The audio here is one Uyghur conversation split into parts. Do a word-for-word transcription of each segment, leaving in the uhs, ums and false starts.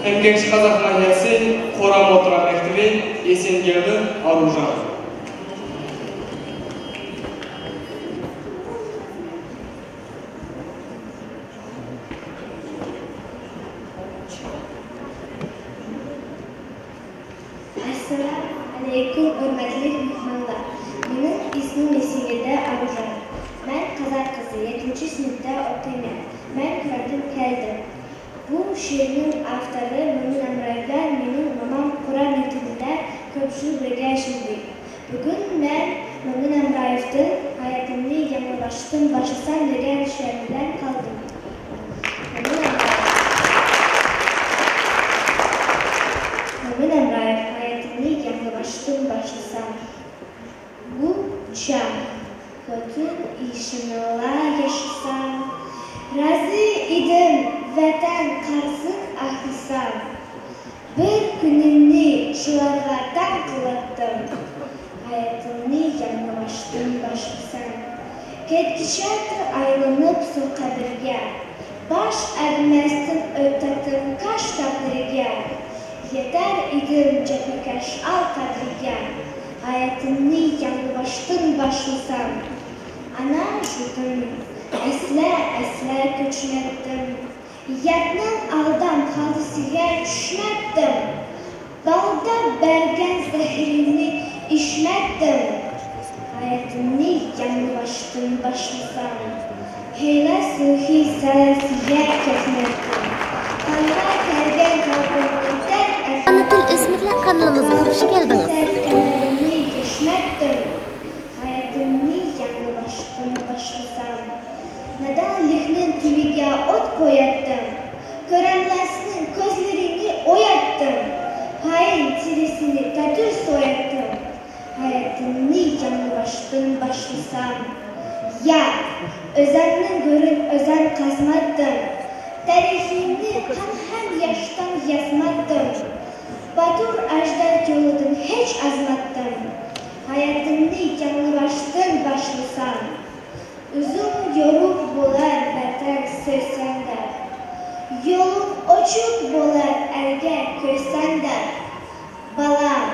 ئەمگەكچى قازاق ناھىيەسى قورام ئوتتۇرا مەكتىپى ئېسىنگېلدىن ئارۇژان. ئەسسالامۇ ئەلەيكۇم، ھۆرمەتلىك مېھمانلار. مېنىڭ ئىسمىم ئېسىنگېلدى ئارۇژان. مەن قازاق قىزى، يەتتىنچى سىنىپتا ئوقۇيمەن. مەن كۆردۈم، كەلدىم. بۇ شېئىرنىڭ ئاپتورى مۆمىن ھەمرايېۋ ۋە مېنىڭ مامام قورام مەكتىۋىدە كۆپ يىل بىرگە ئىشلىدى. بۈگۈن مەن مۆمىن ھەمرايېۋتىن ھاياتىمنى يېڭىباشتىن باشلىسام دېگەن شېئىر بىلەن قالدىم. مۆمىن ھەمرايېۋ. مۆمىن ھەمرايېۋ، ھاياتىمنى يېڭىباشتىن باشلىسام. بۇ چاغ خوتۇن ئىشىمنىلا ياشىسام، رازى ئىدىم ۋەتەن قارىسىنى ئاقلىسام. بىر كۈنۈمنى شۇلارغا تەڭ قىلاتتىم، ھاياتىمنى يېڭىباشتىن باشلىسام. كەتكۈچەتتى ئايلىنىپ سۇ قەبرىگە، باش ئەگمەستىن ئۆتەتتىم قاش تەقدىرىگە. يېتەر ئىدىم جاپاكەش ئال قەدرىگە، ھاياتىمنى يېڭىباشتىن باشلىسام. ئانا يۇرتۇم، ئەسلە، ئەسلە كۆچمەتتىم. ياتنىڭ ئالدام خالتىسىگە چۈشمەتتىم. بالدا بەرگەن زەھىرىنى ئىچمەتتىم. ھاياتىمنى يېڭىباشتىن باشلىسام. ھىيلە سىلىكى سەلەسىگە كەتمەتتىم. قانغا كەلگەن قەلبىمنى تەرك ئەتمەتتىم. ئانا تىل ئۆسمۈرلەر قانىلىمىزغا خۇش كەلدىڭىز. سەركەردىلىرىمنى يەشمەتتىم. ھاياتىمنى يېڭىباشتىن باشلىسام. نادانلىقنىڭ تۈۋىگە ئوت قوياتتىم. كۆرەلمەسنىڭ كۆزلىرىنى ئوياتتىم. خائىن چېھرىسىنى تاتۇر سوياتتىم. ھاياتىمنى يېڭىباشتىن باشلىسام. ياق، ئۆزەمنىڭ گۆرىنى ئۆزەم قازماتتىم. تارىخىمنى قان ھەم ياشتان يازماتتىم. باتۇر ئەجداد يولىدىن ھېچ ئازماتتىم. ھاياتىمنى يېڭىباشتىن باشلىسام. ئۇزۇن يورۇق بولار ۋەتەن سۆيسەڭ دەپ. يولۇڭ ئوچۇق بولار ئەلگە كۆيسەڭ دەپ. بالام،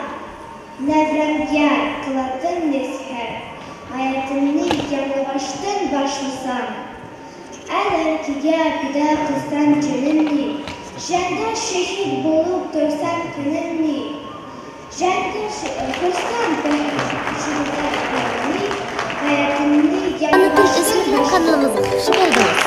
نەۋرەمگە قىلاتتىم نەسىھەت، ھاياتىمنى يېڭىباشتىن باشلىسام. ئەل ئەركىگە پىدا قىلسام جېنىمنى، جەڭدە شېھىت بولۇپ تۆكسەم قېنىمنى. جەڭدە ش-، كۆرسەم بەھرىنى، ھاياتىمنى ئانا تىل يېڭىباشتىن ئۆسمۈرلەر باشلىسام. قانىلىمىزغا خۇش كەلدىڭىز.